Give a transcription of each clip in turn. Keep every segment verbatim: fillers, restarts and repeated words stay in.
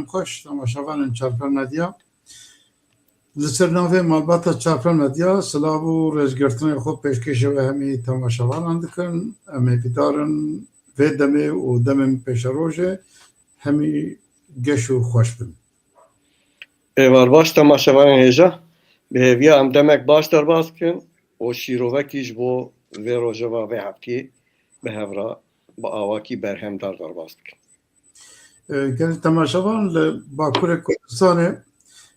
Xweş, temaşevanên Çarpel Medya. Li ser navê malbata Çarpel Medya, silav û rêzgirtinê xwe pêşkêşê we hemî temaşevanan dikin. Em hêvîdar in vê demê û demên pêşerojê hemî geş û xweş bin. Êvar baş, temaşevanên hêja. Bi hêviya em demek baş derbas dikin û şîrovekî ji bo vê rojeva vê heftiyê bi hev re bi awakî berhemdar derbas dikin. E, gelî temaşevan, li Bakurê Kurdistanê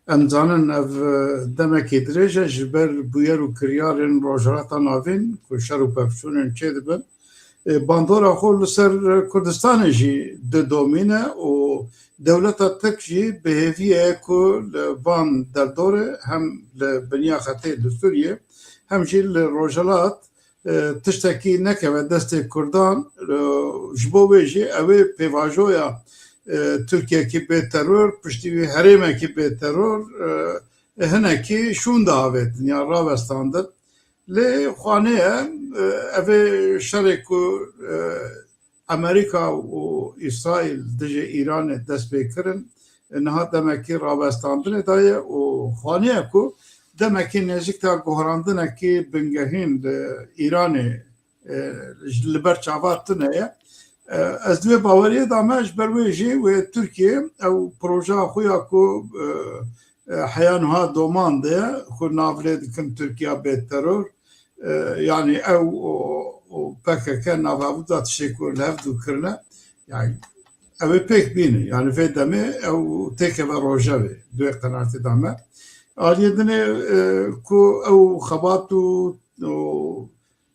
em zanin ev, e, demekê dirêj e ji ber bûyer û kiryarên Rojhilata Navîn ku şer û pevçûnên çêdibin. E, bandora xwe li ser Kurdistanê jî didomîne û dewleta Tirk jî bi hêvî ye ku li van derdorê hem li biniya xetê li Sûriyê hem jî li Rojhilat, e, tiştekî nekeve destê Kurdan, e, ji bo wê jî ew ê pêvajoya, e, Tirkiyekî bê teror, piştî wî herêmekî bê teror, e, hinekî şûnde avêtin ya rawestandin. Lê xwanê ye, e, ev ê şerê ku, e, Amerîka û Îsraîl dijî Îranê dest pê kirin, niha demekî rawestandinê de ye û xwanê ye ku demekî nêzîkta guherandinekî bingehîn li Îranê, e, ji, li ber çava tune ye. E, ez di wê baweriyê de me, ji ber wê jî wê Tirkiye ew projeya xwe ya ku, e, e, heya niha doman de ye, xwe nav lê dikin Tirkiya bê teror. E, yanî ew û, û P K K nav ev da tiştê ku li hev dû kirine, yani ew ê pêk bînin. Yani vê demê ew têkeve rojevê, di wê qenaatê de me. Aliyê dinê, e, ku ew xebat û, û,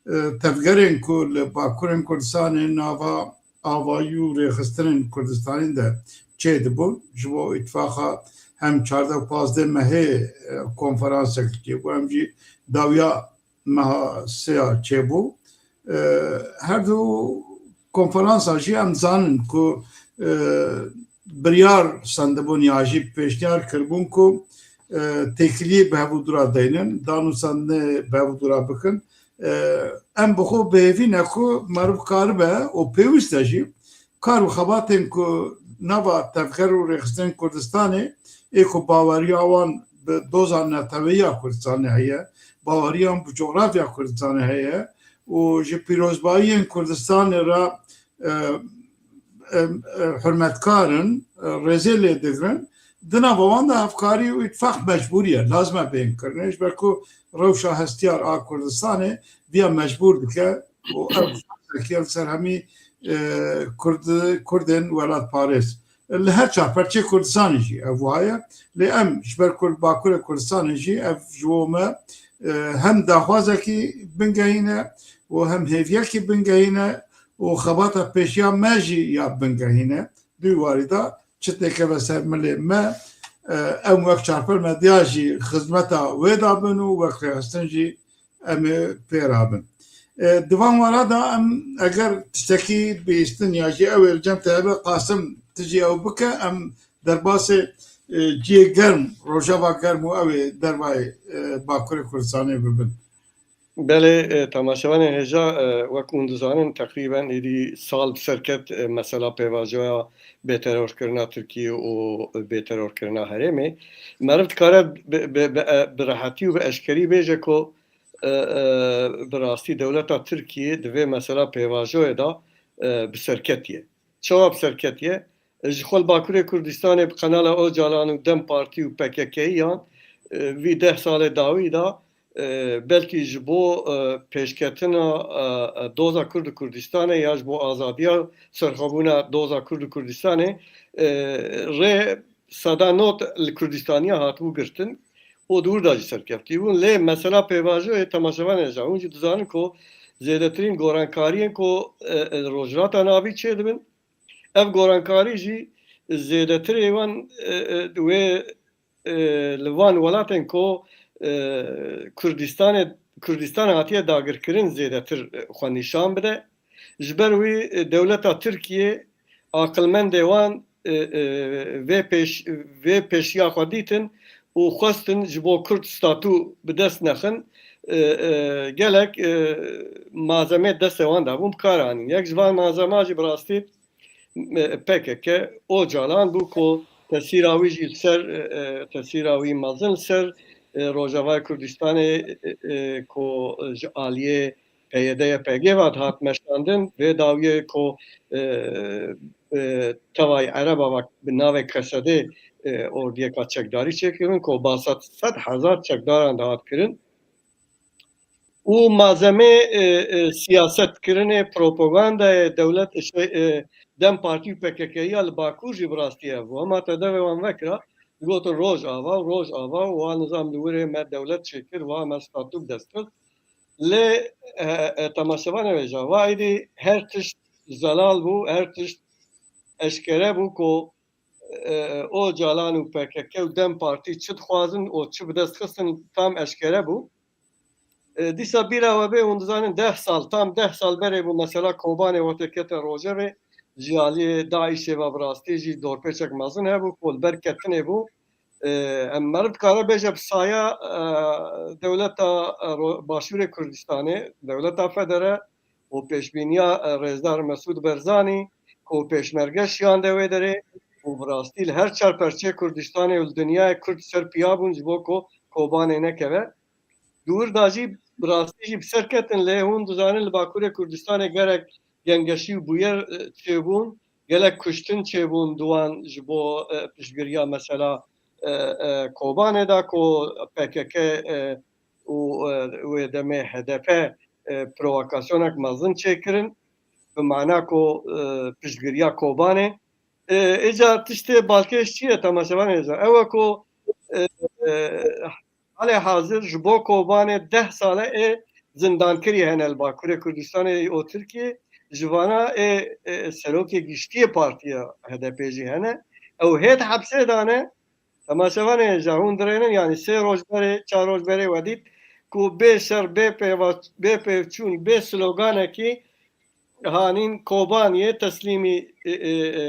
e, tevgerên ku li Bakurên Kurdistanê nava avayî û rêxistinên Kurdistanî de çêdibûn. Ji bo îtifaqa hem çardeh û pazdeh mehê, e, konferansek çêbû, hem jî dawiya meha sêya çêbû. E, her du konferansa jî em zanin ku, e, biryar sendibûn ya jî pêşniyar kiribûn ku, e, têkiliyê bi hevû dûra deynin, dan û sendinê bi hevû dûra bikin. E, em bi xwe bi hêvî ne ku meriv karibe û pêwîst e jî kar û xebatên ku nava tevger û rêxistinên Kurdistanê ê ku baweriya wan bi doza neteweyî ya Kurdistanê heye, baweriyan bi cografya Kurdistanê heye û ji pîrozbayiyên Kurdistanê re, e, e, e, hurmetkar in, e, rêzê lê digirin, di nava wan de hevkarî û îtifaq mecbûrî ye, lazim e bên kirinê, ji ber ku rewşa hestiyar a Kurdistanê viya mecbûr dike û ev li ser hemî, e, Kurd-, Kurdên welatparêz. Li her çar perçê Kurdistanê jî ev wiha ye. Lê em ji ber Kurd, Bakurê Kurdistanê jî ev ji bo me, e, hem daxwazekî bingehîn e û hem hêviyekî bingehîn e û xebata pêşiya me jî ya bingehîn e. Di wî warî de çi têkeve ser milê me, e, em wek Çarpel Medya jî xizmeta wê de bin û wek rêxistin jî em ê pê rabin. E, di van wara de em eger tiştekî bihîstin ya jî ew ê li cem te hebe, Qasim, tu jî ew bike, em derbasê, e, cihê germ, rojeva germ û ew ê dervayê, e, Bakurê Kurdistanê bibin. Belê, e, temaşevanên hêja, e, wek hûn dizanin, teqrîben êdî sal bi ser ket, e, mesela pêvajoya bêterorkirina Tirkiyê û bêterorkirina herêmê. Meriv dikare bi, bi, bi, e, bi rehetî û bi eşkerî bêje ku, e, e, bi rastî dewleta Tirkiyê di vê mesela pêvajoyê de, e, bi ser ketiye. Çawa bi ser ketiye? E, ji xwe li Bakurê Kurdistanê bi qenala Ocalan û DEM Partî û P K K'yiyan, e, vî deh salê dawî de, e, belkî ji bo, e, pêşketina, e, e, doza Kurd û Kurdistanê ya ji bo azadiya serxwebûna doza Kurd û Kurdistanê, e, rê seda not li Kurdistaniya hatibû girtin û di wir de jî serkeftî bûn. Lê mesela pêvajoyê temaşevanê hêja, hûn jî dizanin ku zêdetirîn gorankariyên ku, e, e, Rojhilata Navî çêdibin, ev gorankarî jî zêdetirê wan, e, e, wê, e, li van welatên ku, e, Kurdistanê, Kurdistan hatiye dagirkirin zêdetir, e, xwe nîşan bide. Ji ber wî, e, dewleta Tirkiyê aqilmendê wan, e, e, vê pêş-, vê pêşiya xwe dîtin û xwestin ji bo Kurd statû bi dest nexin, e, e, gelek, e, malzemê destê wan de bûn bi kar anîn. Yek ji van malzema jî bi rastî, e, P K K, Ocalan bû ku Tesîra wî jî li ser, e, e, tesîra wî mezin li ser, e, Rojavayê Kurdistanê, e, e, ku ji aliyê P Y D Y P G ve dihat meşandin, vê dawiyê ku, e, e, tevayî Ereba ve bi navê Kesedê, e, ordiyeka çekdarî çêkirin, ku basa sed hezar çekdaran dihat kirin. Û malzemê, e, e, siyasetkirinê, propagandayê dewlet, şey, e, DEM Partî û P K K ya li Bakur jî bi rastî ev bû. Hema te devê wan vekira, digotin Rojava û Rojava û wa nizam li wirê me dewlet çêkir, wa me statû bi dest xift. Lê, e, e, temaşevanê vêca, va êdî her tişt zelal bû, her tişt eşkere bû ku, e, Ocalan û P K K û DEM Partî çi dixwazin û çi bi dest xistin tam eşkere bû. E, dîsa bîra we bê, hûn dizanin deh sal, tam deh sal berê bû mesela Kobanê wextê kete rojevê, ji aliyê DAIŞê ve bi rastî jî dorpêçek mezin hebû, ku li ber ketinê bû. E, em meriv dikare bêje bi saya, e, dewleta, e, Ro-, Başûrê Kurdistanê, dewleta federe û pêşbîniya, e, Rêzdar Mesûd Berzanî, ku pêşmerge şiyande wê derê û bi rastî li her çar perçeyê Kurdistanê û li dinyayê Kurd ser piya bûn ji bo ku Kobanê nekeve. Di wir de jî bi rastî jî bi ser ketin, lê hûn dizanin li Bakurê Kurdistanê gelek gengeşî û bûyer, e, çêbûn, gelek kuştin çêbûn di wan ji bo, e, piştgiriya mesela, e, e, Kobanê de ku P K K, e, û, e, wê demê H D P, e, provokasyonek mezin çêkirin, bi mana ku, e, piştgiriya Kobanê. E, êca tiştê balkêş çi ye temaşevanê êca? Ew e ku, e, e, halê hazir ji bo Kobanê deh sal e ê zindankirî hene li Bakurê Kurdistanê û Tirkiyê, ji vana ê, ê serokê giştî yê partiya H D P jî hene. Ew hê di hepsê de ne. Temaşevanê êca, hûn dirênin, yanî sê roj berê, çar roj berê we dît ku bê şer, bê pêva-, bê pêvçûn, bê sloganekî hanîn Kobaniyê teslîmî, e, e, e,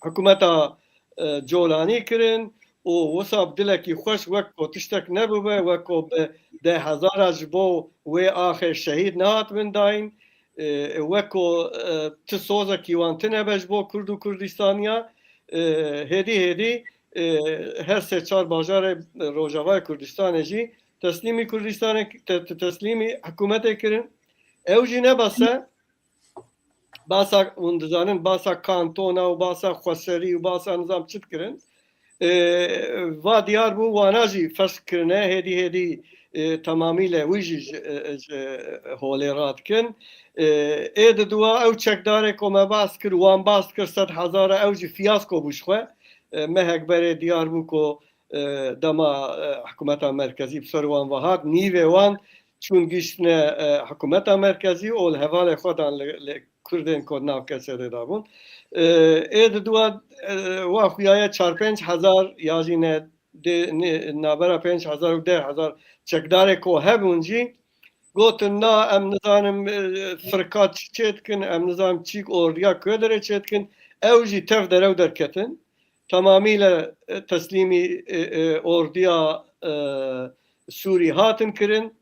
hikûmeta, e, Colanî kirin û wisa bi dilekî xweş, wek ku tiştek nebûbe, wek ku bi deh hezara ji bo wê axê şehîd nehatibin dayîn, e, wek ku, e, ti sozekî wan tine be ji bo Kurd û Kurdistaniya, e, hêdî hêdî, e, her sê çar bajarê Rojavayê Kurdistanê jî teslîmî Kurdistanê, te-, te-, teslîmî hikûmetê kirin. Ew jî ne bes e, basa, hûn dizanin, basa kantona û basa xweserî û basa nizam çi dikirin. E, va diyar bû, wana jî feş kirine, hêdî hêdî, e, temamîle wî jî ji, e, ji holê radikin. E, ê di dua ew çekdarê ku me bas kir, wan bas kir, sed hezar e, ew jî fiyasko bû ji xwe. E, mehek berê diyar bû ku, e, dema, e, hikûmeta merkezî bi ser wan ve hat, nîvê wan çûn gihîştine, e, hikûmeta merkezî û li hevalê xwe dan li, li Kurdên ku di nav Kesedê de bûn. E, ê di dua, e, wa xuyaye çar pênc hezar ya jî ne dê, ne, navbera pênc hezar û deh hezar çekdarê ku hebûn jî gotin, na, em nizanim, e, firka çi çêdikin, em nizanim çîk ordiya ku derê çêdikin, ew jî tev derew derketin. Temamîle, e, teslîmî, e, e, ordiya, e, Sûrî hatin kirin.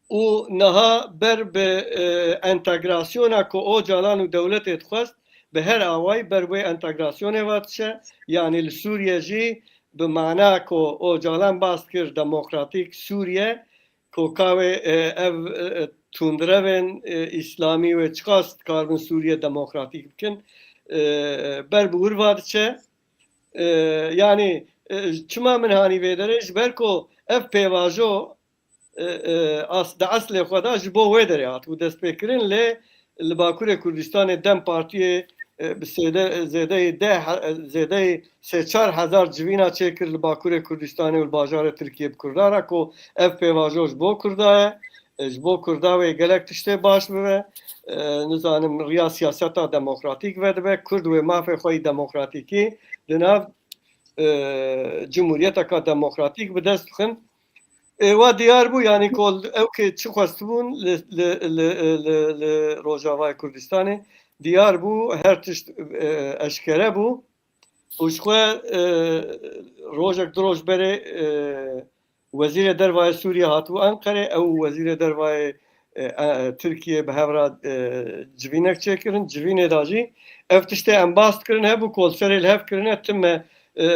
Û niha ber bi, e, entegrasyona ku Ocalan û dewletê dixwest, bi her awayî ber wê entegrasyonê ve diçe. Yanî li Sûriye jî bi mana ku Ocalan bas dikir demokratîk Sûriye, ku ka wê, e, ev, e, tundirevên, e, îslamî wê çiqas dikaribin Sûriye demokratîk bikin, e, ber bi wir ve diçe. E, yanî, e, çima min hanî vê derê? Ji ber ku ev pêvajo, e, e, as-, di eslê xwe de ji bo wê derê hatibû destpêkirin, lê li Bakurê Kurdistanê DEM Partiyê, e, bi sêde-, zêdeyê deh he-, zêdeyê sê çar hezar civîna çêkir li Bakurê Kurdistanê û li bajarê Tirkiyê bi Kurda re, ku ev pêvajo ji bo Kurda ye. E, ji bo Kurda wê gelek tiştê baş bibe. E, nizanim riya siyaseta demokratîk vedibe. Kurd wê mafê xwe yî demokratîkî di nav, e, cumhuriyeteka demokratîk bi dest bixin. E, wa diyar bû, yanî ku ew kê çi xwestibûn li, li, li, li, li Rojavayê Kurdistanê diyar bû, her tişt, e, eşkere bû. Û ji xwe, e, rojek du roj berê, e, Wezîrê Dervayê Sûriye hatibû Enqerê, ew Wezîrê Dervayê, e, e, Tirkiye bi hev re, e, civînek çêkirin. Civînê de jî ev tiştê em bas dikirin hebû ku li serê li hev kirine, ti me, e,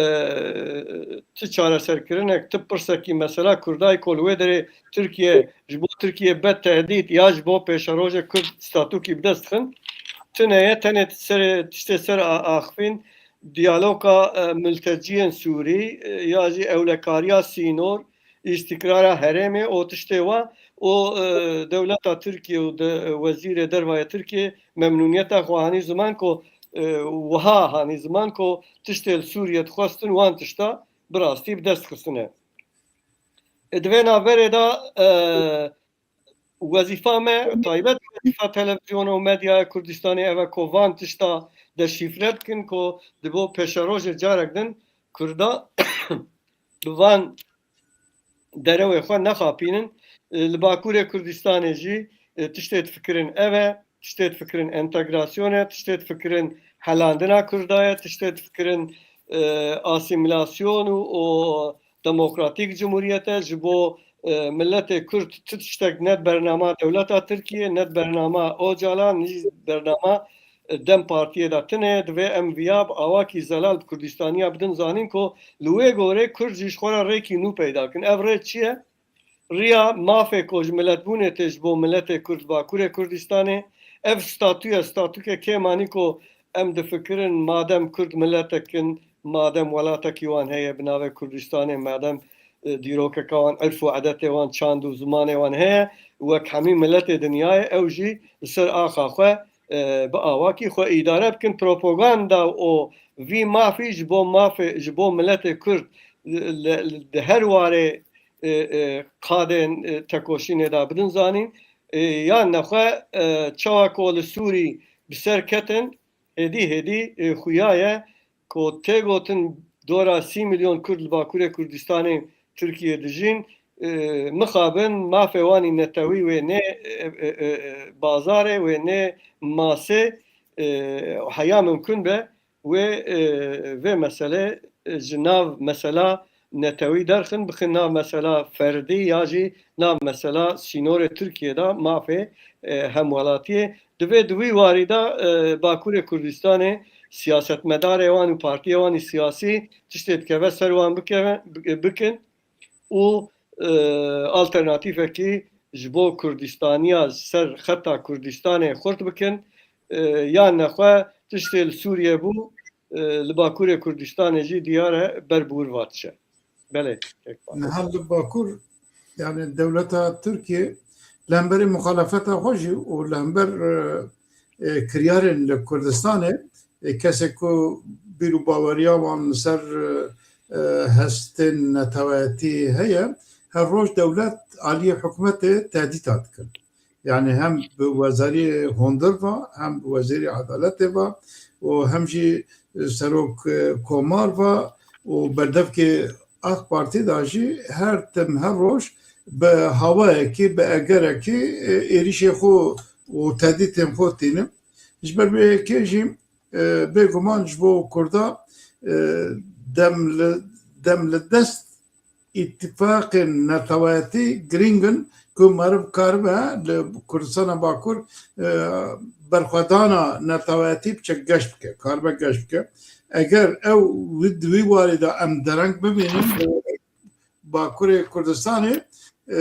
ti çareserkirinek, ti pirsekî mesela Kurda yî ku li wê derê Tirkiye, ji bo Tirkiye be tehdît ya ji bo pêşerojê Kurd statûkî bi dest dixin, tune ye, tenê serê, tiştê ser a-, axifîn, diyaloga, e, milteciyên Sûrî, e, ya jî ewlekariya sînor, îstikrara herêmê û tiştê wa û, e, dewleta Tirkiye û de, wezîrê derva yê Tirkiye memnûniyeta xwe hanî ziman ku, e, wiha hanî ziman ku tiştê li Sûriye dixwestin wan tişta bi rastî bi dest xistine. E, di vê navberê de, e, wezîfa me, taybet wezîfa televîzyona û medyaya Kurdistanê ev e ku van tişta deşîfre bikin ku di bo pêşerojê carek din Kurda bi van derewê xwe nexapînin. E, li Bakurê Kurdistanê jî, e, tiştê difikirin ev e, tiştê difikirin entegrasyon e, tiştê difikirin helandina Kurda ye, tiştê difikirin, e, asîmîlasyon û, û demokratîk cumhuriyet e. Ji bo, e, miletê Kurd ti tiştek ne bernama dewleta Tirkiye, ne bernama Ocalan, ne jî bernama, e, DEM Partiyê de tune. Divê em viya bi awakî zelal bi Kurdistaniya bidin zanîn ku li wê gorê Kurd jî ji xwe re rêkî nû peyda kin. Ev rê çi ye? Riya mafê ku ji miletbûnê tê ji bo miletê Kurd Bakurê Kurdistanê. Ev statû ye, statûke kêm anî ku em difikirin madem Kurd miletek in, madem welatekî wan heye bi navê Kurdistanê, madem, e, dîrokeka wan, irf û edetê wan, çand û zimanê wan heye, wek hemî miletê dinyayê ew jî li ser axa xwe, e, bi awakî xwe îdare bikin. Propaganda û vî mafî ji bo mafê, ji bo miletê Kurd li, li, di her warê, e, e, qadên, e, tekoşînê de bidin zanîn. E, yan nexwe, e, çawa ku li Sûrî bi ser ketin, hêdî hêdî, e, xuya ye ku tê gotin dora sî milyon Kurd li Bakurê Kurdistanê Tirkiye dijîn, e, mixabin mafê wan î netewî wê nê, e, e, e, e, bazarê, wê nê masê, e, heya mimkun be wê, e, vê mesele, e, ji nav mesela netewî derxin, bixin nav mesela ferdî ya jî nav mesela sînorê Tirkiye de mafê, e, hemwelatiyê. Divê di wî warî de, e, Bakurê Kurdistanê siyasetmedarê wan û partiyê wan î siyasî tiştê dikeve ser wan bikeve, bikin û, e, alternatîfekî ji bo Kurdistaniya ser xeta Kurdistanê xurt bikin, e, yan nexwe tiştê li Sûriye bû, e, li Bakurê Kurdistanê jî diyar e ber bi wir va diçe. Belê, kek Bakur. Niha li Bakur, yani dewleta Tirkiye li hemberî muxalefeta xwe jî û li hember, e, e, kiryarên li Kurdistanê, e, kesê ku bîr û baweriya wan li ser, e, e, hestên neteweyetî heye, her roj dewlet aliyê hikûmetê tehdîta dikin. Yani hem bi wezarî hundir va, hem bi wezîrî edaletê va û hem jî serok, e, komar va û berdevkê AK Partî de jî her tim her roj bi hawayekî, bi egerekî, e, êrîşê xwe û tehdîtên xwe tînin. Ji ber vê yekê jî, e, bêguman ji bo Kurda, e, dem li, dem li dest îtîfaqên neteweyetî girîng in ku meriv karibe li Kurdistana Bakur, e, berxwedana neteweyetî biçe geş bike, karibe geş bike. Eger ew wî, di wî warî de em dereng bimînin, Bakurê Kurdistanê, e,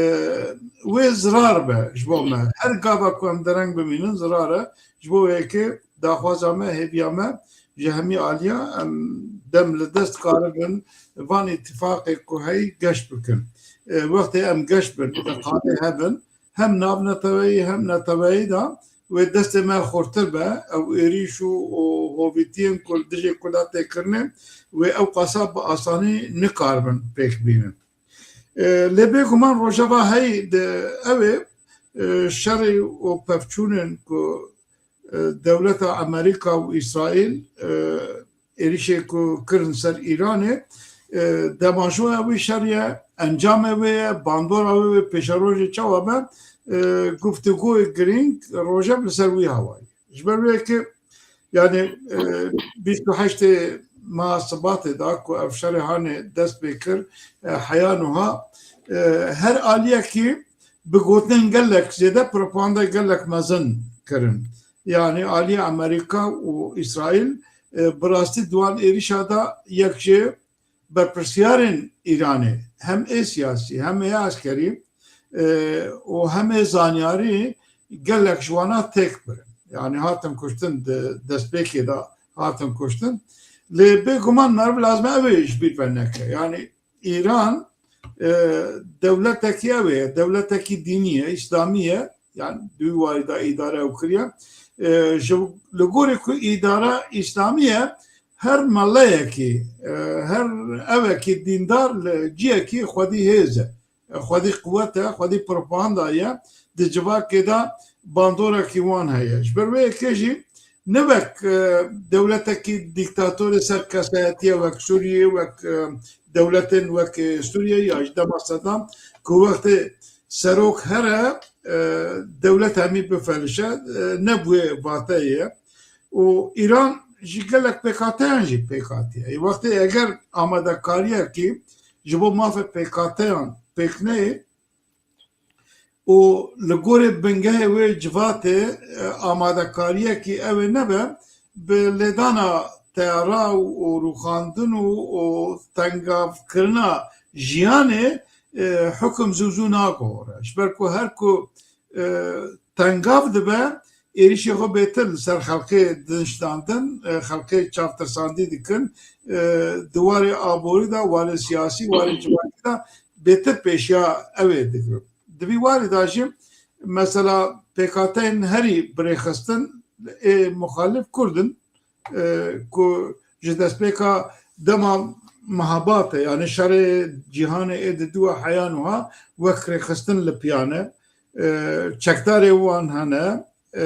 wê zirar be ji bo me. Her gava ku em dereng bimînin zirar e. Ji bo wê yekê daxwaza me, hêviya me ji hemî aliya em dem li dest karibin van îtîfaqê ku heyî geş bikin. E, wextê em geş bin, îtîqadê hebin, hem navneteweyî hem neteweyî de wê destê me xurtir be, ew êrîş û, û hovîtiyên ku li dijê Kurda tê kirinê, wê ew qasa bi asanî nikaribin pêk bînin. E, lê bêguman rojeva heyî di ew ê, e, şerê û pevçûnên ku, e, dewleta Amerîka û Îsraîl, e, êrîşê ku kirin ser Îranê, e, demajoya wî şer ye, encamê wê ye, bandora wê wê pêşerojê çawa be, e, guftûgoyê girîng rojev li ser wî hawayî. Ji ber wê yekê, yani, e, bîst û heştê meha Sibatê da ku ev şerê hanê dest pê kir, e, heya nuha, e, her aliyekî bi gotin gelek zêde propaganda gelek mezin kirin. Yanî alî Amerîka û Îsraîl, e, bi rastî di wan êrîşa de yek ji berpirsiyarên Îranê, hem ê siyasî, hem ê eskerî, e, û hem ê zanyarî gelek ji wana têk birin. Yanî hatin kuştin di destpêkê de hatin kuştin. Lê bêguman meriv lazim e ew ê ji bîr veneke. Yanî Îran, e, dewletekî ew ê, dewletekî dînî ye, îslamî ye. Yanî di wî warî de îdare ew kiriye. E, ji, li gorî ku îdara îslamî ye, her meleyekî, e, her evekî dîndar li ciyekî xwedî hêz e. Xwedî quwet e, xwedî propaganda ye, di civakê de bandorekî wan heye. Ji ber wê yekê jî ne wek, e, dewletekî dîktatorê ser kesayetî ye, wek Sûriyê, wek, e, dewletên wek, e, Sûriyê ya ji dema Sedam, ku wextê serok here, e, dewlet hemî bifelişe, e, ne bi wê vateyê ye. Û Îran ji gelek pêkhateyan jî pêk hatiye. Ê wextê eger amadekariyekî ji bo mafê pêkhateyan pêk neyê û li gorê bingehê wê civatê, e, amadekariyekî ew ê nebe, bi lêdana teyara û, û rûxandin û, û tengavkirina jiyanê, e, hukum zû zû nagohore. Ji ber ku her ku, e, tengav dibe, êrîşê xwe bêtir li ser xelkê diniştandin, e, xelkê çavtirsandî dikin, e, di warê aborî de, warê siyasî, warê civakî de bêtir pêşiya ew ê digirin. Di vî warî de jî mesela pêkhateyên herî birêxistin ê muxalif Kurd in, e, ku ji destpêka dema mehabatê, yanî şerê cîhanê ê di dû heya nuha wek rêxistin li piya ne, e, çekdarê wan hene, e,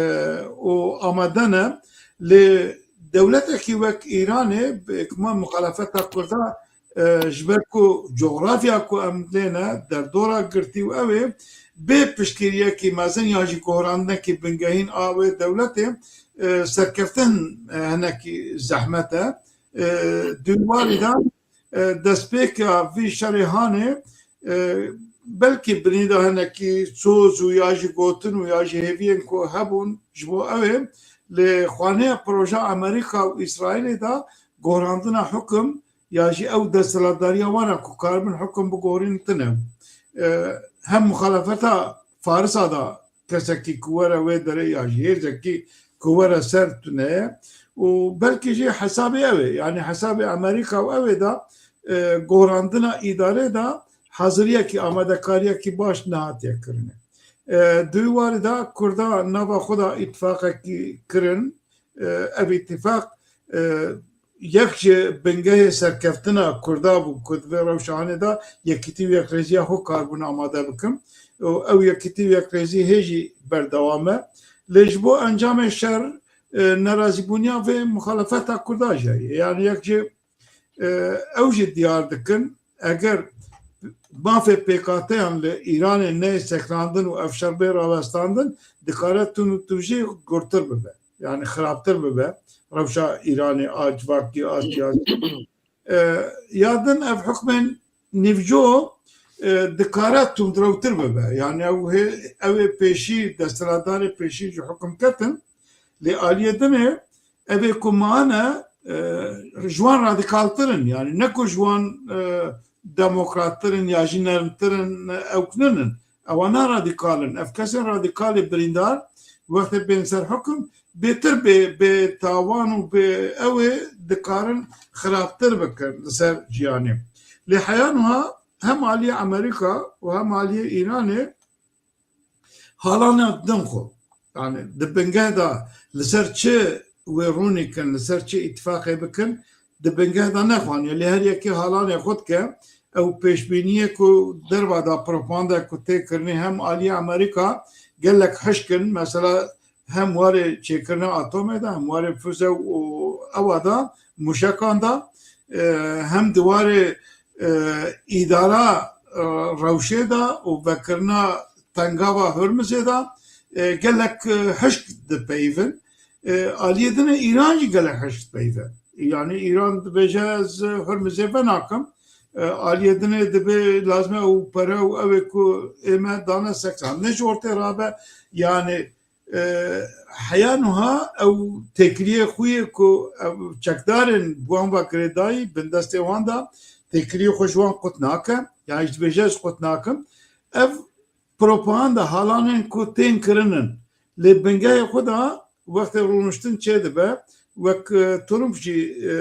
û amade ne. Lê dewletekî wek Îranê bi hikma muxalefeta Kurda, e, ji ber ku cografya ku em lê ne, derdora girtî û ew ê bê piştgiriyekî mezin ya jî gohrandinekî bingehîn a wê dewletê, e, serkeftin, e, hinekî zehmet e. E, di warî de, e, destpêka vî şerê hanê, e, belkî binî de hinekî soz û ya jî gotin û ya jî hêviyên ku hebûn ji bo ew ê, lê xwaneya proja Amerîka û Îsraîlê de gorandina hukum ya jî ew desthilatdariya wan e ku karibin hukum bigorîn tune. E, hem muxalefeta Farisa de kesekî ku were wê derê ya jî hêzekî ku were ser tune ye û belkî jî hesabê ew ê, yanî hesabê Amerîka û ew ê de, e, gorandina îdarê de haziriyekî, amadekariyekî baş nehatiye kirinê. E, di wî warî de Kurda nava xwe de îtifaqekî kirin, e, ev îtifaq, e, yek ji bingehê serkeftina Kurda bû ku di vê rewşanê de yekîtî û yekrêziya xwe karibûn amade bikin. Û ew yekîtî û yekrêzî hê jî berdewam e. Lê ji bo encamê şer, e, nerazîbûniya vê muxalefeta Kurda jî heye. Yanî yek ji, e, ew jî diyar dikin, eger mafê pêkhateyan li Îranê neyê sekinandin û ev şer bê rawestandin, dikare tun û tûjî gurtir bibe. Yanî xirabtir bibe rewşa Îranê a civakî, a siyasî. E, ya din ev hukmên nîvco, e, dikare tundrewtir bibe. Yanî ew hê, ew ê pêşî, desthilatdarê pêşî ji hukum ketin, lê aliyê din ê, ev ê ku mane, e, ji wan radikaltir in. Yanî ne ku ji wan, e, demokrattir in ya jî nermtir in, ew nin in. Ewana radikal in. Ev kesên radikalê birîndar wextê bên ser hukum bêtir bê, bê tawan û bê ew ê dikarin xirabtir bikin li ser jiyanê. Lê heya nuha hem aliyê Amerîka û hem aliyê Îranê halane din xwe. Yani di bingeh de li ser çi wê rûnî kin, li ser çi îtifaqê bikin, di bingeh de nexwaniye. Lê her yekê halanê xwe dike, ew pêşbîniyê ku derva da propaganda ku tê kirinê hem aliyê Amerîka gelek hişk in. Mesela hem warê çêkirina atomê de, hem warê füze û ewa da, mûşekan da, e, hem di warê, e, îdara, e, rewşê de û vekirina tengava Hurmizê de, e, gelek, e, hişk dipeyivin. E, aliyê din ê Îran jî gelek hişk dipeyive. Yani Îran dibêje, ez Hurmizê venakim. E, aliyê dinê dibê lazim e û pere û ew ê ku ê me dane seksan. Ne ji ortê rabe, yani, e, heya nuha ew têkiliyê xwe yê ku ew çekdarên bi wan ve girêdayî bin destê wan de têkiliyê xwe ji wan qut nake, yani ji dibêje ez qut nakim. Ev propaganda halanên ku tên kirinin, lê bingehê xwe de wextê rûniştin çêdibe, wek, e, Trump jî, e,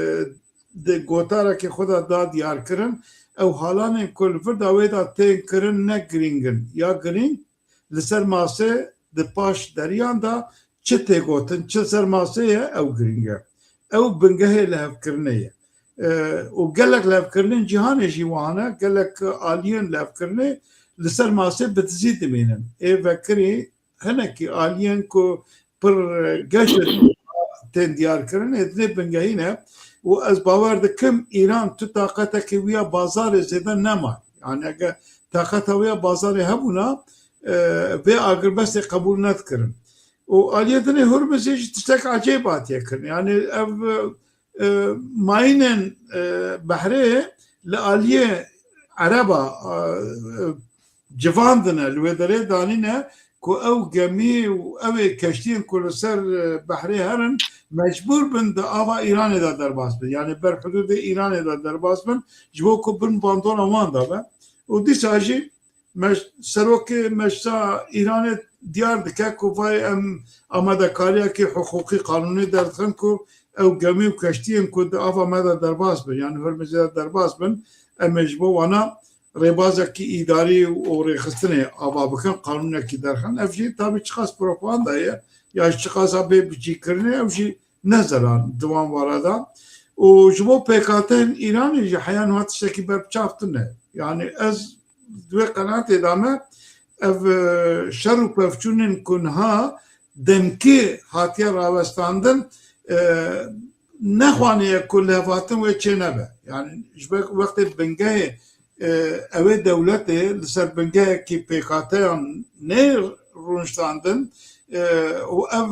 di gotarekê xwe de da diyarkirin, ew halanên ku li vir de wê de tên kirin ne girîng in. Ya girîng li ser masê di paş deriyan de çi tê gotin, çi li ser masê ye, ew girîng e. Ew bingehê lihevkirinê ye. E, û gelek lihevkirinên cîhanê jî wan e, gelek aliyên lihevkirinê li ser masê bi dizî dimînin. Ê vekirî hinekî aliyên ku pir geş in tên diyarkirin, ê dinê bingehî ne. Û ez bawer dikim, Îran tu taqetekî wî ya bazarê zêde nema. Yani eger taqeta wî ya bazarê hebûna, e, vê agirbestê qebûl nedikirin. Û aliyê dinê Hurmizê jî tiştek ecêb hatiye kirin. Yani ev, e, mayînên, e, behrê li aliyê Ereba, e, civandine, li wê derê danîne ku ew gemî û ew ê keştiyên ku li ser, e, behrê herin, mecbûr bin di ava Îranê de derbas bin. Yani ber hudûdê Îranê de derbas bin, ji bo ku bin bandora wan de be. Û dîsa jî mec-, serokê meclisa Îranê diyar dike ku vay em amadekariyekî hiqûqî qanûnî derdixin ku ew gemî û keştiyên ku di ava me de derbas bin, yani Hurmizê de derbas bin, em ê ji bo wana rêbazekî îdarî û rêxistinê ava bikin, qanûnekî derxin. Ev jî tabî çiqas propaganda ye, ya jî çiqas a bê bicîkirinê, ew jî ne zeran di wan wara de. Û ji bo pêkhateyên Îranê jî heya niha tiştekî berbiçav tune. Yani ez di wê qenaatê de me, ev, e, şer û pevçûnên ku niha demkî hatiye rawestandin, e, nexwaniye ku lihevhatin wê çê nebe. Yani ji ber wextê bingehê, e, ew ê dewletê li ser bingehekî pêkhateyan nê rûniştandin, e, û ev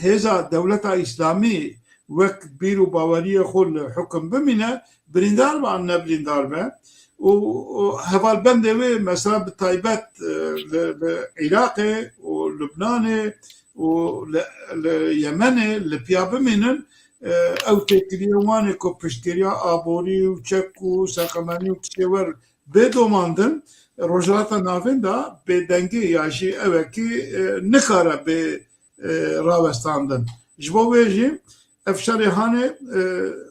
hêza dewleta Îslamî wek bîr û baweriyê xwe li hukim bimîne, birîndar be an ne birîndar be. Û, û hevalbendê wê mesela bi taybet, e, li, li Iraqê û Lubnanê û li, li Yemenê li piya bimînin, e, ew têkiliyên wan ê ku piştgiriya aborî û çek û seqemenî û tiştê wer bê domandin, Rojhilata Navîn de bêdengî ya jî ewekî, e, nikare bê, e, rawestandin. Ji bo wê jî ev şerê hanê, e,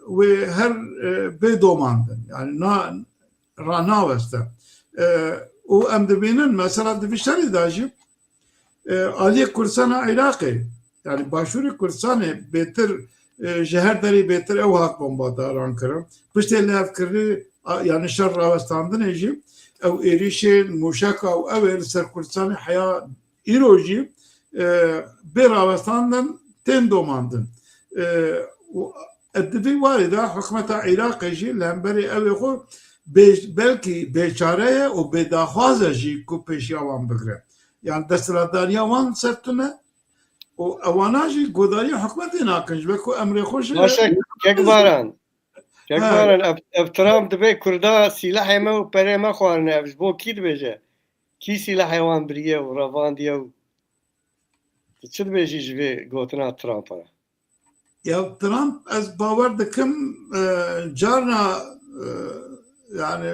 wê her, e, bê domandin. Yani na, ranaweste. E, û em dibînin mesela di vî şerê de jî, e, aliyê Kurdistana Iraqê, yani Başûrê Kurdistanê bêtir, e, ji her derê bêtir ew hat bombadaran kirin. Piştê lihevkirinê, a, yani şer rawestandinê jî ew êrîşên mûşeka û ew ê li ser Kurdistanê heya îro jî, e, bê rawestandin tên domandin. E, û di vî warê de hikûmeta Iraqê jî li hemberî ew ê xwe bê-, belkî bêçare ye û bêdaxwaz e jî ku pêşiya wan bigire. Yani desthilatdariya wan ser tune û ewana jî godariya hikûmetê nakin. Ji ber ku emrê xwe ji Baş e, kek Baran. Kek Ha. Baran, ev, ev Trump dibê Kurda sîlehê me û perê me xwarine. Ev ji bo kî dibêje? Kî sîlehê wan biriye û revandiye û tu çi dibêjî ji vê gotina Trump re? Ya Trump, ez bawer dikim, e, carna, e, yani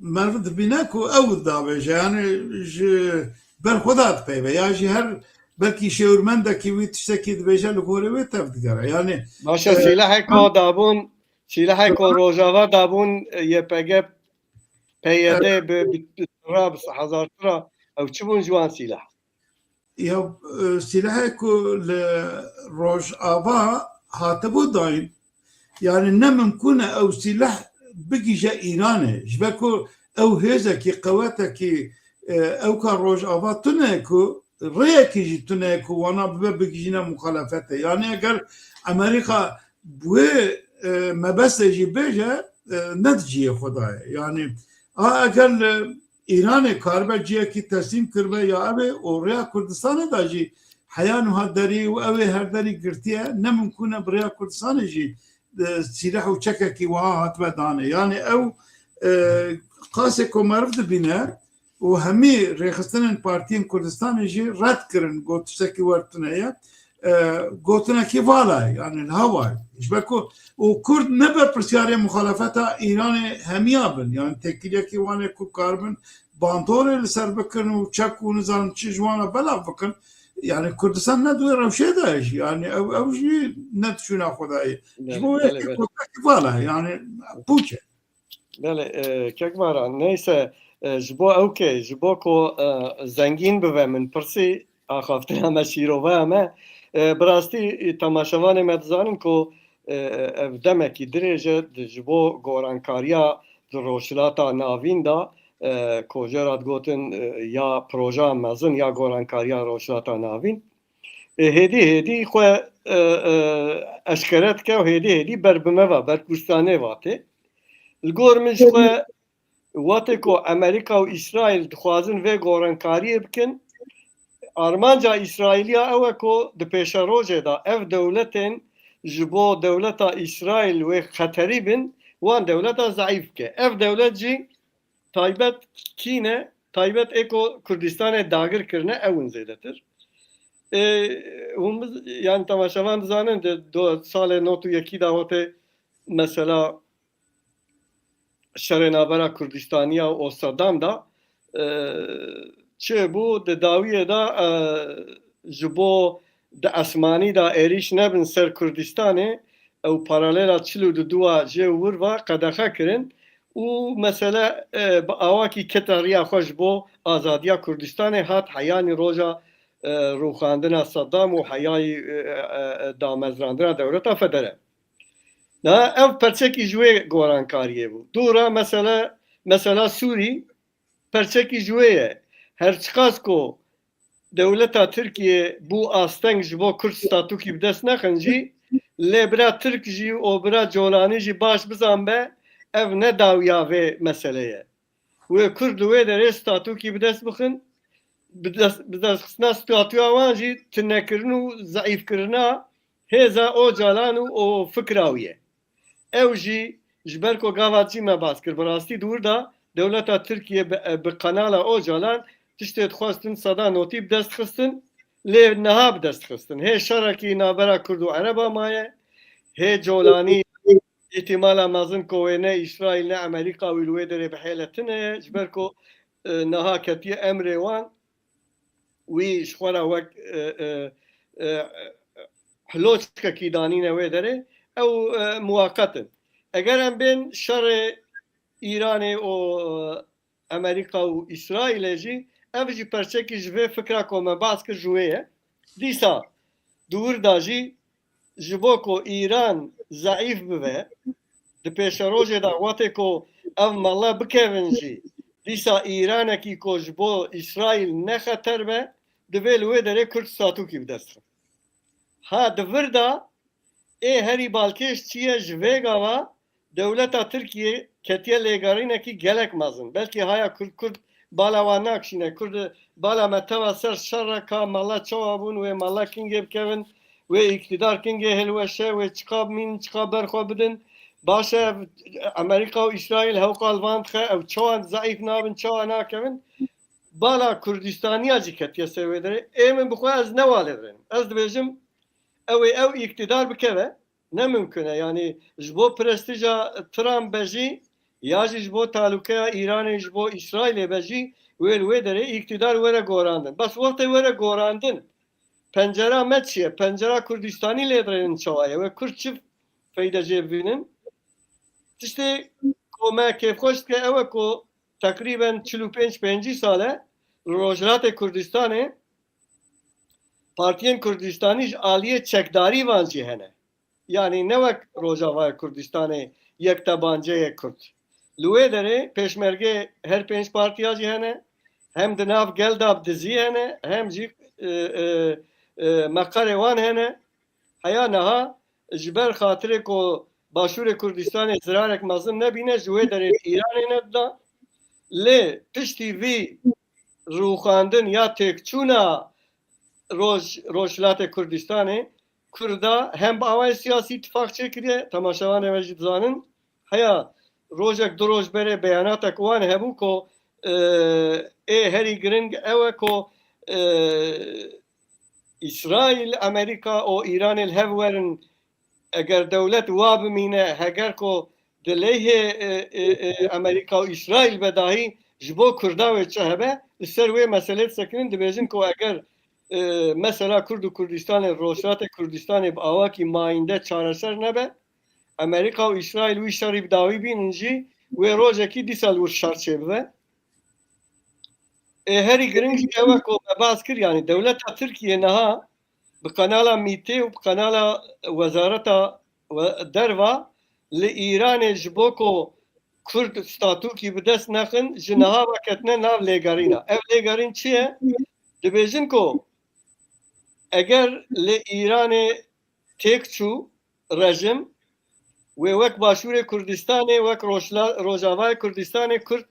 meriv dibîne ku ew dabêje, yani ji ber xwe de dipeyve, ya jî her belkî şêwirmendekî wî tiştekî dibêje, li gorê wê tev digere. Yani, Baş e, e, sîlehê ku dabûn, sîlehê ku Rojava dabûn, e, Y P G, P Y D, e, bi, bi, bi, bi hezar tira, ew çi bûn ji wan sîleh? Ya, e, sîlehê ku li Rojava hatibû dayîn, yani ne mimkûn e ew sîleh bigihîje Îranê. Ji ber ku ew hêzekî, qewetekî, e, ewka Rojava tune ku rêyekî jî tune ku wana bibe bigihîjîne muxalefetê. Yani eger Amerîka bi wê, e, mebestê jî bêje, e, ne di cihê xwe de ye. Yani a eger li Îranê karibe cihekî teslîm kiribe ya ev ê û rêya Kurdistanê de jî heya nuha derî û ew ê her derî girtiye, ne mimkûn e bi rêya Kurdistanê jî, e, sîleh û çekekî wiha hatibe danê. Yani ew E, qasê ku meriv dibîne û hemî rêxistinên partiyên Kurdistanê jî red kirin, got tiştekî wer tune ye. E, gotinekî vala ye, yani li hewa ye. Ji ber ku û Kurd ne berpirsyarê muxalefeta Îranê hemiya bin, yani têkiliyekî wan ê ku karibin bandorê li ser bikin û çek û nizanim çi ji wan re belav bikin. Yani Kurdistan ne di wê rewşê de ye jî. Yani ew, ew jî ne di şûna xwe de ye. Ji bo wê yekê gotinekî vala ye, yani pûç e. Belê, e, kek Baran, neyse, e, ji bo ew ke, ji bo ku, e, zengîn bibe min pirsî, axaftina me, şîroveya me, e, bi rastî, e, temaşevanê me dizanin ku, e, ev demekî dirêj e, di, ji bo gorankariya di Rojhilata Navîn de, e, ku jê re digotin, e, ya projeya mezin ya gorankariya Rojhilata Navîn, e, hêdî hêdî xwe, e, e, eşkere dike û hêdî hêdî ber bi me ve, ber kurdistanê ve tê. Li gor min ji xwe, wextê ku Amerîka û Îsraîl dixwazin vê gorankariyê bikin, armanca Îsraîliya ew e ku di pêşerojê de ev dewletên ji bo dewleta Îsraîl wê xeterî bin, wan dewleta zeîf bike. Ev dewlet jî taybet kî ne? Taybet ê ku Kurdistanê dagir kirine, ew in zêdetir. Ê, hûn biz-, yani temaşevan dizanin, di do-, salê nod û yekî de wextê mesela şerê navbera Kurdistaniya û Sedam de, e, çi bû? Di dawiyê de, e, ji bo di esmanî de êrîş nebin ser Kurdistanê, ew paralela çil û du a jê û wir ve qedexe kirin û mesele, e, bi awakî kete riya xwe ji bo azadiya Kurdistanê hat heyanî roja, e, rûxandina Sedam û heyayî, e, e, e, damezrandina dewleta federe. Na, ev perçekî ji wê gorankariyê bû. Dûra mesele, mesela Sûrî perçekî ji wê ye. Her çiqas ku dewleta Tirkiye bû asteng ji bo Kurd statûkî bi dest nexin jî, lê bira Tirk jî û bira Colanî jî baş bizanbe, ev ne dawiya vê meselê ye. Wê Kurd li wê derê statûkî bi dest bixin, bi dest, bi destxistina statûya wan jî tunekirin û zeîfkirina hêza Ocalan û, û fikra wî ye. Ew jî ji ber ku gava cî me bas kir, bi rastî di wir de dewleta Tirkiye bi, bi kanala Ocalan tiştê dixwestin seda notî bi dest xistin, lê niha bi dest xistin. Hê şerekî navbera Kurd û Ereba maye, hê Colanî îhtimala mezin ku wê ne Îsraîl ne Amerîka wî li wê derê bihêle tune ye, ji ber ku, e, niha ketiye emrê wan, wî ji xwe re wek, e, e, e, hiloçkekî danîne wê derê, ew, e, muwaqet in. Eger em bên şerê Îranê û, e, Amerîka û Îsraîlê jî, ev jî perçekî ji vê fikra ku me bas kir ji wê ye. Dîsa di wir de jî ji bo ku Îran zeîf bibe, di pêşerojê de wextê ku ev mele bikevin jî, dîsa Îranekî ku ji bo Îsraîl ne xeter be, divê li wê derê Kurd statûkî bi dest xin. Ha di vir de ê herî balkêş çi ye, ji vê gava dewleta Tirkiye ketiye lêgerînekî gelek mezin. Belkî haya Kurd, Kurd bala wan nakişîne. Kurd bala me teva ser şer re ka mala çawa bûn, wê mala kingê bikevin, wê îktidar kingê hilweşe, wê çiqa bimînin, çiqa berxwe bidin. Baş e, Amerîka û Îsraîl hewqa li van dixe, ew çawa zeîf nabin, çawa nakevin. Bala Kurdistaniya jî ketiye ser wê derê. Ê min bi xwe ez ne walê direnim. Ez dibêjim, ew ê ew îktidar bikeve. Ne mimkun e. Yanî ji bo prestîja Trump be jî, ya jî ji bo talûkeya Îranê ji bo Îsraîlê be jî, wê li wê derê îktidar were gorandin. Bes wextê were gorandin, pencera me çi ye? Pencera Kurdistanî lê dirênin çawa ye? Wê Kurd çi feyde jê bibînin? Tiştê ku me kêfxweş dike ew e ku teqrîben çil û pênc pêncî sal e li Rojhilatê Kurdistanê partiyên Kurdistanî ji aliyê çekdarî van jî hene. Yanî ne wek Rojavayê Kurdistanê yek te banceyê Kurd. Li wê derê pêşmergê her pênc partiya jî hene. Hem di nav gel de bi dizî hene, hem jî, e, e, e, meqerê wan hene. Heya niha ji ber xatirê ku Başûrê Kurdistanê zirarek mezin nebîne, ji wê derê Îranê nedida. Lê piştî vî rûxandin ya têkçûna Roj-, Rojhilatê Kurdistanê, Kurda hem bi awayê siyasî tifaq çêkiriye, temaşevanê me jî dizanin, heya rojek du roj berê beyanatek wan hebû ku, e, ê herî giring ew e ku, e, Îsraîl, Amerîka û Îranê li hev werin, eger dewlet wa bimîne, heger ku di leyhê, e, e, e, Amerîka û Îsraîl be dahî ji bo Kurda wê çi hebe, li ser wê meselê disekinin, dibêjin ku eger, e, mesela Kurd û Kurdistanê, Rojhilatê Kurdistanê bi awakî mayînde çareser nebe, Amerîka û Îsraîl wî şerî bi dawî bînin jî, wê rojekî dîsa li wir şer çêbibe. Ê herî giring jî ew e ku me behs kir, yanî dewleta Tirkiyê niha bi kanala mîtê û bi kanala wezareta we-, derva li Îranê ji bo ku Kurd statûkî bi dest nexin, ji niha ve ketine nav lêgerîna. Ev lêgerîn çi ye? Dibêjin ku eger li Îranê têk çû rejim, wê wek Başûrê Kurdistanê, wek Rojla-, Rojavayê Kurdistanê Kurd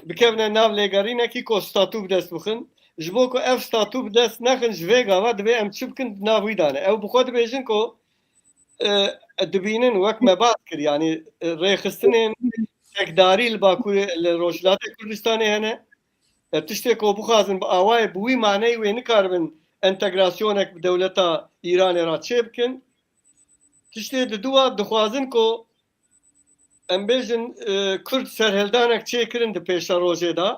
bikevine nav lêgerînekî ku statû bi dest bixin. Ji bo ku ev statû bi dest nexin, ji vê gava divê em çi bikin, di nav wî de ne. Ew bi xwe dibêjin ku, e, dibînin, wek me behs kir, yanî, e, rêxistinên çekdarî li Bakurê, li Rojhilatê Kurdistanê hene. E, tiştê ku bixwazin bi awayê bi wî maneyê wê nikaribin entegrasyonek bi dewleta Îranê re çêbikin. Tiştê diduwa dixwazin ku em bêjin, e, Kurd serhildanek çêkirin di pêşerojê de.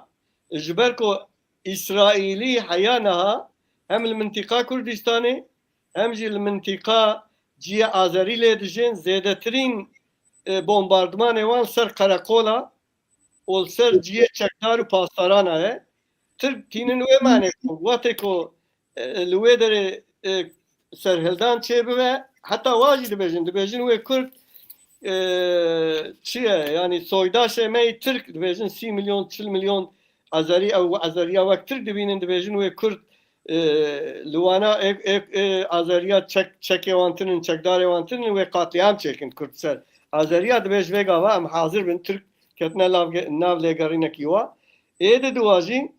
Ji ber ku Îsraîlî heya niha hem li mintîqa Kurdistanê hem jî li mintîqa ciyê Azerî lê dijîn, zêdetirîn, e, bombardimanê wan ser qereqola û li ser ciyê çekdar û pasdarana ye. Tirk tînin wê manê ku wextê ku, e, li wê derê, e, serhildan çêbibe, heta wa jî dibêjin, dibêjin wê Kurd, e, çi ye? Yanî soydaşê me yî Tirk, dibêjin sî milyon, çil milyon Azerî, ew Azeriya wek Tirk dibînin, dibêjin wê Kurd, e, li wana ê, ê, ê, Azeriya çek, çekê wan tinin, çekdarê wan tinin, wê qatlîam çêkin Kurd ser Azeriya. Dibê ji vê gava em hazir bin Tirk ketine nav, nav lêgerînekî wa. Ê di duwa jî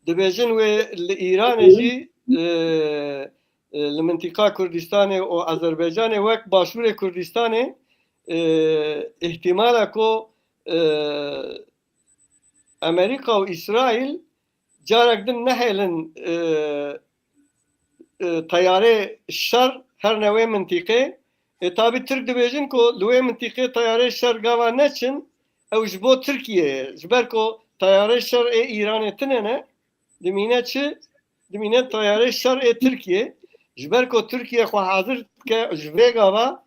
dibêjin wê li Îranê jî, e, e, li mintîqa Kurdistanê û Azerbaycanê wek Başûrê Kurdistanê, e, îhtîmala ku, e, Amerîka û Îsraîl carek din nehêlin, e, e, teyarê şer herne wê mintîqê. E, tabî Tirk dibêjin ku li wê mintîqê teyarê şer gava neçin, ew ji bo Tirkiyê ye. Ji ber ku teyarê şer ê Îranê tine ne, dimîne çi? Dimîne teyarê şer ê Tirkiyê. Ji ber ku Tirkiye xwe hazir dike ji vê gava,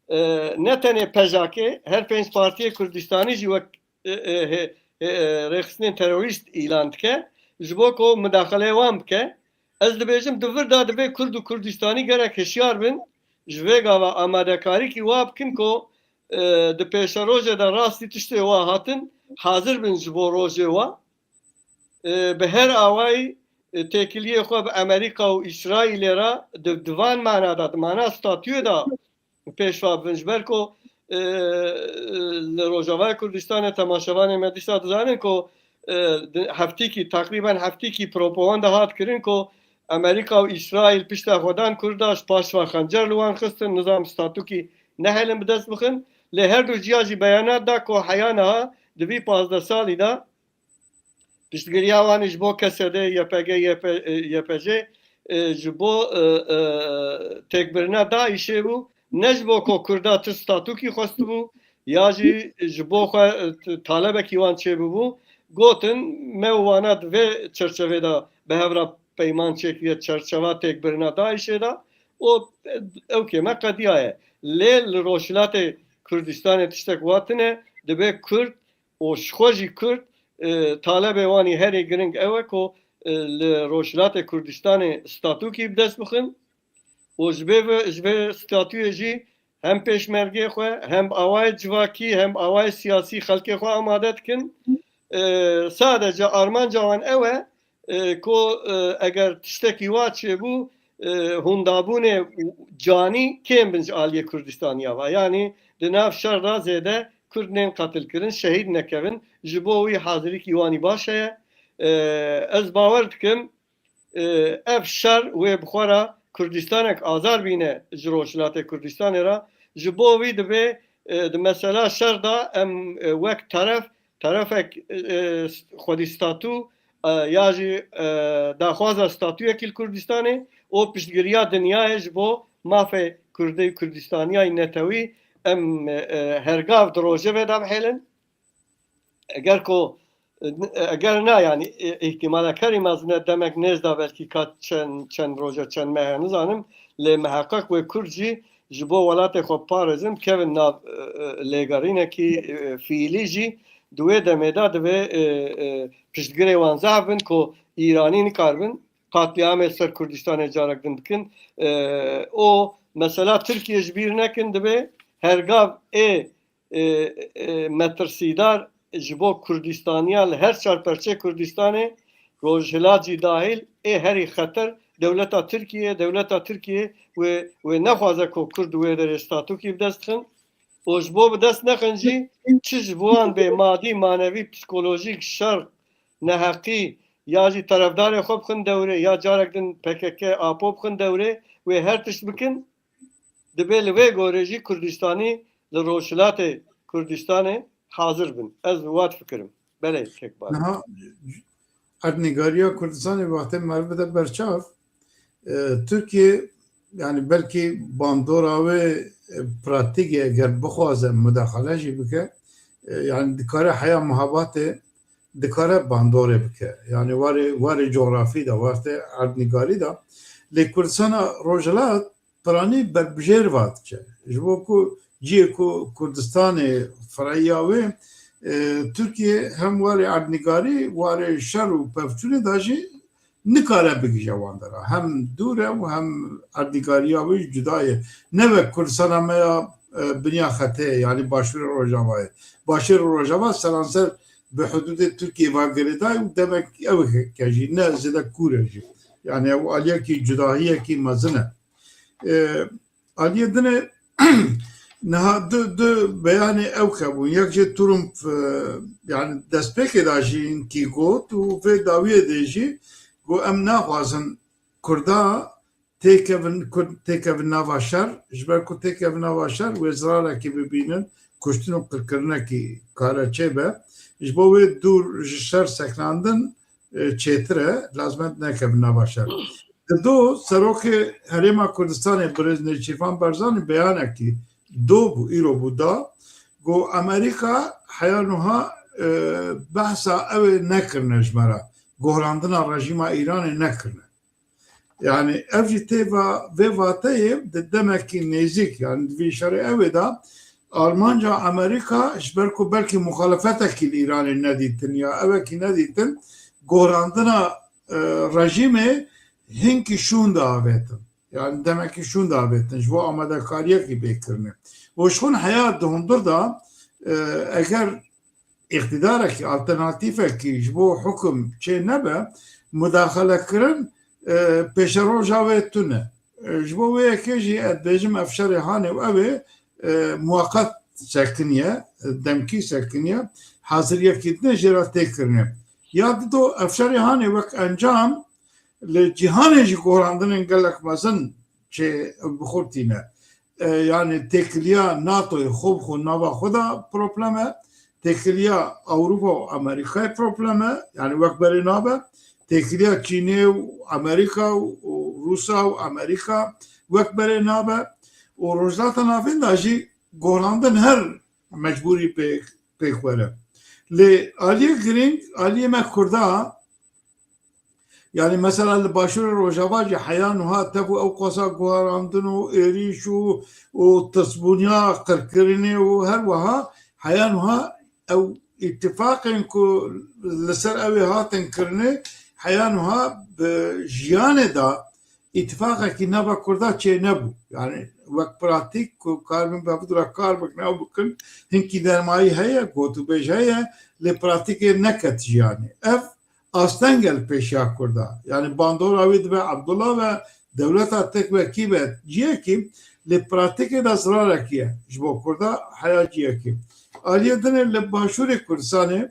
e, ne tenê P J K, her pênc partiyê Kurdistanî jî wek, e, e, he, e, e, rêxistinên terorîst îlan dike, ji bo ku midaxileyê wan bike. Ez dibêjim, di vir de divê Kurd û Kurdistanî gerek hişyar bin, ji vê gava amadekarîkî wa bikin ku, e, di pêşerojê de rastî tiştê wa hatin, hazir bin ji bo rojê wa. E, bi her awayî, e, têkiliyê xwe bi Amerîka û Îsraîlê re di, di van mana de, di mana statûyê de pêş ve bibin. Ji ber ku, e, li Rojavayê Kurdistanê temaşevanê me dîsa dizanin ku, e, di heftîkî, teqrîben heftîkî propaganda hat kirin ku Amerîka û Îsraîl pişta xwe dan Kurda, ji paş ve xencer li wan xistin, nizam statûkî nehêlin bi dest bixin. Lê her du ciya jî beyanat da ku heya niha di vî pazdeh salî de piştgiriya wan ji bo K S D, Y P G, Y P, e, Y P J, e, ji bo, e, e, têkbirina DAIŞê bû, ne ji bo ku Kurda tu statûkî xwestibû, ya jî ji bo xwe, e, t-, talebekî wan çêbûbû. Gotin, me û wana di vê çerçevê de bi hev re peyman çêkiriye çerçeva têkbirina DAIŞê de. Û, e, ew kême qediyaye. Lê li Rojhilatê Kurdistanê tiştek wa tine, dibe Kurd û ji xwe jî Kurd, e, talebê wan î herî giring ew e ku, e, li Rojhilatê Kurdistanê statûkî bi dest bixin û ji vê ve, ji vê statûyê jî hem pêşmergê xwe, hem bi awayê civakî, hem bi awayê siyasî xelkê xwe amade dikin. E, sadece armanca wan ew e, e, ku, e, eger tiştekî wa çêbû, e, hûndabûnê canî kêm bin ji aliyê Kurdistaniya ve. Yanî di nav şer de zêde Kurd nên qetilkirin, şehîd nekevin. Ji bo wî hazirîkî wanî baş heye. E, ez bawer dikim, e, ev şer wê bi xwe re Kurdistanek azar bîne ji Rojhilatê Kurdistanê re. Ji bo wî divê, e, di mesela şer de em, e, wek teref, terefek, e, xwedî statû, e, ya jî, e, daxwaza statûyekî li Kurdistanê û piştgiriya dinyayê ji bo mafê Kurdê û Kurdistaniyayê netewî em, e, hergav di rojevê de bihêlin. Eger ku, eger na, yanî, e, îhtîmala kerî mezin e, demek nêz de belkî ka çend, çend roja, çend mehe nizanim, lê miheqeq wê Kurd jî ji bo welatê xwe parêzin, bikevin nav, e, e, lêgerînekî, e, fiîlî jî di wê demê de divê, e, e, piştgirê wan zehf bin ku Îranî nikaribin qatlîamê ser Kurdistanê carek din bikin. E, û mesela Tirkiye ji bîr nekin, divê hergav ê e, e, metirsîdar ji bo Kurdistaniya li her çar perçê Kurdistanê, Rojhilat jî dahil, ê herî xeter dewleta Tirkiye, dewleta Tirkiye wê, wê nexwaze ku Kurd wê derê statûkî bi dest xin û ji bo bi dest nexin jî çi ji bo wan bê madî, manevî, psîkolojîk, şer, neheqî ya jî terefdarê xwe bixin dewrê ya carek din P K K, Apo bixin dewrê, wê her tişt bikin, Divê li vê gorê jî Kurdistanî li Rojhilatê Kurdistanê hazir bin. Ez wiha difikirim. Belê, kek Baş. Niha erdnîgariya Kurdistanê wextê meriv bide berçav, e, Tirkiye, yani belkî bandora wê, e, pratîkê eger bixwaze mudaxale jî bike, e, yani dikare heya muhabatê dikare bandorê bike. Yani warê, warê cografî de, warê erdnîgarî de. Lê Kurdistana Rojhilat piranî berbijêr va diçe. Ji bo ku cihê ku Kurdistanê fireya wê, e, Tirkiye hem warê erdnîgarî, warê şer û pevçûnê de jî nikare bigihîje wan dera. Hem dûr e û hem erdnîgariya wê jî cuda ye. Ne wek Kurdistana me ya, e, binya xetê ye, yanî Başûrê Rojavayê. Başûrê Rojava seranser bi hudûdê Tirkiyê ve girêdayî û demek ew heke jî, ne zêde kûr e jî. Yani ew aliyekî cudahiyekî mezin e. E, aliyê din e, niha du, du beyanê ew hebûn. Yek jê Trump, e, yani destpêkê de jî hinkî got û vê dawiyê de jî got, em naxwazin Kurda têkevin, Kurd têkevin nava şer, ji ber ku têkevin nava şer wê zirarekî bibînin, kuştin û qirkirinekî kare çêbe. Ji bo wê dûr ji şer sekinandin, e, çêtir e, lazim e nekevin nava şer. Di do serokê Herêma Kurdistanê birêz Nêçîrvan Barzanî beyanekî do bû, îro bû da, got, Amerîka heya nuha, e, behsa ew ê nekirine ji me re, gohrandina rejîma Îranê nekirine. Yani ev jî tê va, vê vateyê di demekî nêzîk, yani di vî şerê ew ê de Almanca, Amerîka ji ber ku belkî muxalefetekî li Îranê nedîtin ya ewekî nedîtin, gorandina, e, rejîmê hinkî şûn diavêtin. Yani demekî şûn diavêtin ji bo amadekariyekî bê kirinê. Û ji xwe heya di hundir de, e, eger îqtîdarekî, alternatîfekî ji bo hukum çê nebe, mudaxalekirin, e, pêşeroja wê tune. E, ji bo wê yekê jî ez dibêjim ev şerê hanê û ew ê, e, muweqet sekiniye, demkî sekiniye, haziriyekî din jê re tê kirinê. Ya dido ev şerê hanê wek encam li cîhanê jî gorandinên gelek mezin çê bi xwe tîne. E, yani têkiliya NATOyê xwe bi xwe nava xwe de problem e. Têkiliya Ewropa û Amerîkayê problem e. Yani wek berê nabe. Têkiliya Çînê û Amerîka û, û Rûsa û Amerîka wek berê nabe. Û Rojhilata Navîn de jî gorandin her mecbûrî pê, pêk were. Lê aliyê girîng, aliyê me Kurda, yani mesela li Başûrê Rojava jî heya nuha tev û ew qasa guherandin û êrîş û, û tirsbûniya qirkirinê û her wiha heya nuha ew îtifaqên ku li ser ew ê hatin kirinê heya nuha bi jiyanê de îtifaqekî nava Kurda çê nebû. Yani wek pratîk ku karibin bi hev re kar bikin, ew bikin, hinkî dermayî heye, gotûbêj heye, lê pratîkê neket jiyanê. Ev asteng e li pêşiya Kurda. Yani bandora wî dibe Abdullah ve dewleta tek wekî be ciyekî, lê pratîkê de zirarekî ye. Ji bo Kurda heya ciyekî. Aliyê dinê li Başûrê Kurdistanê,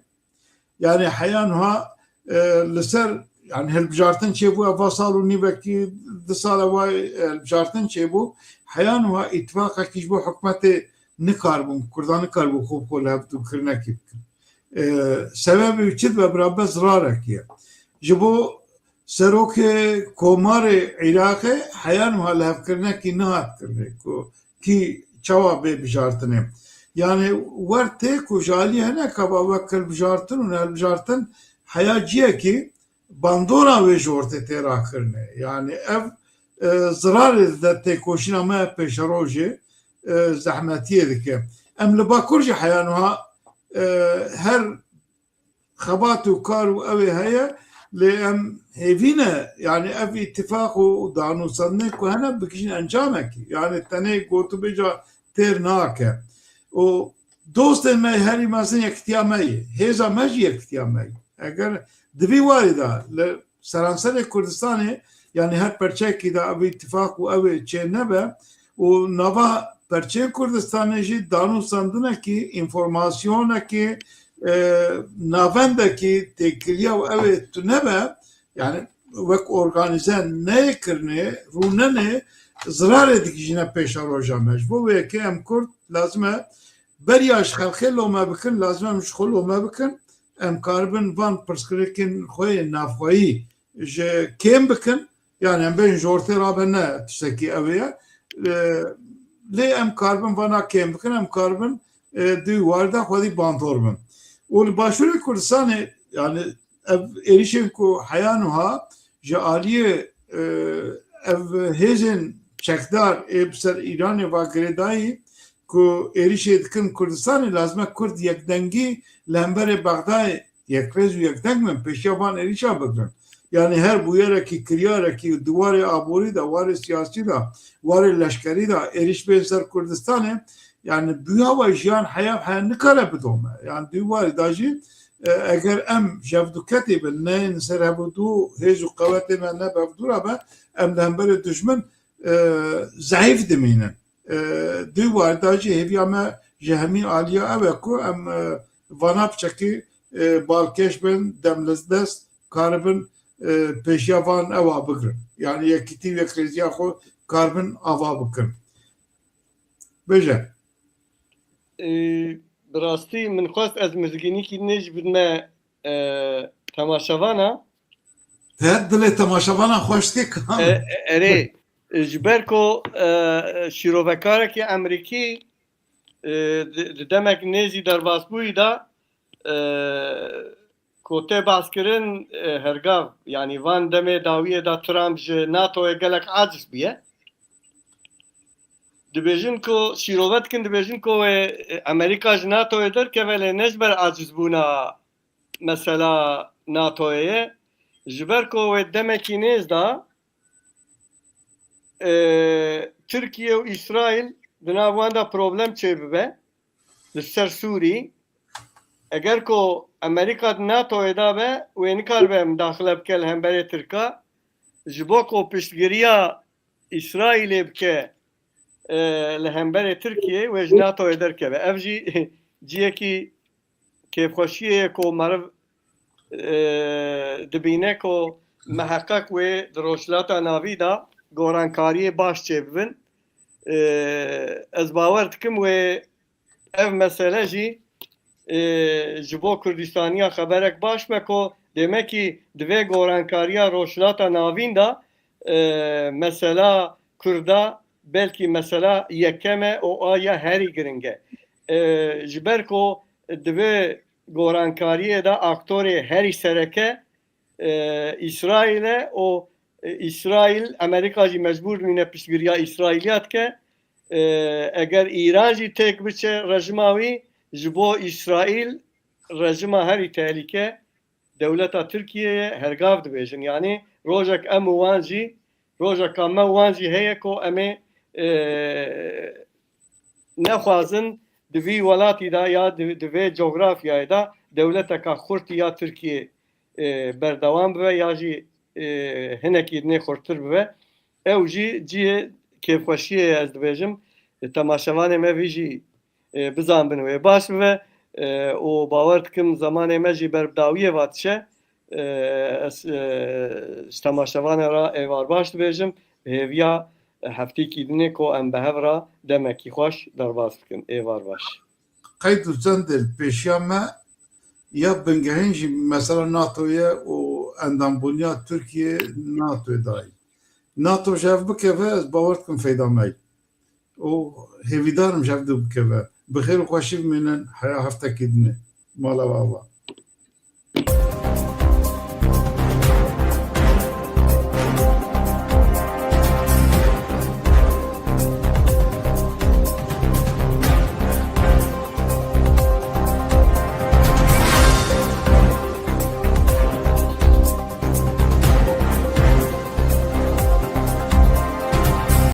yani heya nuha, e, li ser, yani hilbijartin çêbû, eva sal û nîvekî, du sal eva, e, hilbijartin çêbû. Heya nuha îtifaqekî ji bo hikûmetê nikaribûn, Kurdan nikaribûn xwe bi xwe li hevdûkirinekî bikin. E, sebebê wî çi dibe? Bira be zirarekî ye. Ji bo serokê komarê Iraqê heya niha lihevkirinekî nihat kirinê ku kî çawa bê bijartinê. Yani wer tê ku ji alî hineka va wek hilbijartin û nehilbijartin heya ciyekî bandora wê ji ortê tê rakirinê. Yani ev, e, zirarê dide têkoşîna me pêşerojê, e, zehmetiyê dike. Em li Bakur jî heya niha, e, her xebat û kar û ew ê heye, lê em hêvî ne, yani ev îtîfaq û danûstandinê ku hene bigihîjin encamekî. Yani tenê gotûbêja têr nake. Û dostên me herî mezin yekitiya me ye. Hêza me jî yekitiya me ye. Eger di vî warî de li seranserê Kurdistanê, yani her perçeyekî de ev îtîfaq û ew ê çê nebe û nava perçeyên Kurdistanê jî danûstandinekî, înformasyonekî, e, navendekî têkiliya û ew ê tune be, yani wek organîze neyê kirinê, rûnenê, zirarê digihîjine pêşeroja me. Ji bo wê yekê em Kurd lazim e beriya ji xelkê lome bikin, lazim e em ji xwe lome bikin. Em karibin van pirsgirêkên xwe yên navxweyî ji kêm bikin. Yani em bên ji ortê rabe ne tiştekî ew ê ye. Lê, lê em karibin vana kêm bikin, em karibin, e, di wî warî de xwedî bandor bin. Û li Başûrê Kurdistanê, yani ev êrîşên ku heya niha ji aliyê, e, ev hêzên çekdar ê bi ser Îranê va girêdayî ku êrîşê dikin Kurdistanê, lazim e Kurd yekdengî li hemberê Bexdayê yekrêz û yekdeng bin, pêşiya van êrîşa bigirin. Yani her bûyerekî, kiryarekî di warê aborî de, warê siyasî de, warê leşkerî de êrîş bên ser Kurdistanê, yani bi wî hawa jiyan heya heya nikare bidome. Yani di wî warî de jî, e, eger em ji hevdû ketê bin, neyên ser hevdû hêz û qewetê me ne bi hevdû re be, em li hemberê dijmin, e, zehîf dimînin. E, di wî warî de jî hêviya me ji hemî aliya ew e ku em, e, vana piçekî, e, balkêş bin, dem li dest karibin, e, pêşiya van ewa bigirin. Yani yekîtî û yekrêziya xwe karibin ava bikin. Bêje. E, bi rastî min xwest ez mizgînîkî nêj bidime, e, temaşevana. Te dilê temaşevana xweş dike, Kamil. E, e, erê, ji ber ku, e, şîrovekarekî Emerîkî, e, di, di demek nêzî derbasbûyî de, e, ku tê behskirin, e, hergav, yanî van demê dawiyê de Trump ji NATOyê gelek aciz bûye. Dibêjin ku, şîrove dikin, dibêjin ku wê, e, Emerîka ji NATOyê derkeve, lê ne ji ber acizbûna mesela NATOyê ye. Ji ber ku wê demekî nêz de, e, Tirkiye û Îsraîl di nav wan de problem çêbibe li ser Sûrî. Eger ku Emerîka di NATOyê de be, wê nikaribe midaxile bike li hemberê Tirka. Ji bo ku piştgiriya Îsraîlê bike, e, li hemberê Tirkiyê, wê ji NATOyê derkeve. Ev jî ciyekî kêfxweşiyê ye ku meriv, e, dibîne ku miheqeq wê di Rojhilata Navî de gorankariyê baş çêbibin. E, ez bawer dikim wê ev mesele jî, e, ji bo Kurdistaniya xeberek baş be ku demekî di vê gorankariya Rojhilata Navîn de, e, mesela Kurda belkî mesela yekem e û a ya herî giring e. E, ji ber ku di vê gorankariyê de aktorê herî sereke, e, Îsraîl e û, e, Îsraîl, Amerîka jî mecbûr dimîne piştgiriya Îsraîliya dike. E, eger Îran jî têk biçe rejima wî, ji bo Îsraîl rejima herî tehlîke dewleta Tirkiyeyê ye, hergav dibêjin. Yanî rojek em û wan jî, rojeka me û wan jî heye ku em ê, e, nexwazin di vî welatî de ya di, di vê cografyayê de dewleteka xurt ya Tirkiyê, e, berdewam bibe ya jî, e, hinekî dinê xurttir bibe. Ew jî cihê kêfxweşiyê ye, ez dibêjim. E, temaşevanê me vî jî, e, bizanbin wê baş bibe. E, û bawer dikim zemanê me jî ber bi dawiyê ve diçe. E, ez, e, ji temaşevanê re êvar baş dibêjim. Bi hêviya heftêkî dinê ku em bi hev re demekî xweş derbas bikin. Êvar baş. Qeyd û çendê li pêşiya me ya bingehîn jî mesela NATO ye û endambûniya Tirkiye NATO dayî. NATO ji hev bikeve, ez bawer dikim feyda me ye. Û hêvîdarim ji hev du bikeve. Bi xêr û xweşî bimînin heya heftekî dinê. Mala we ava.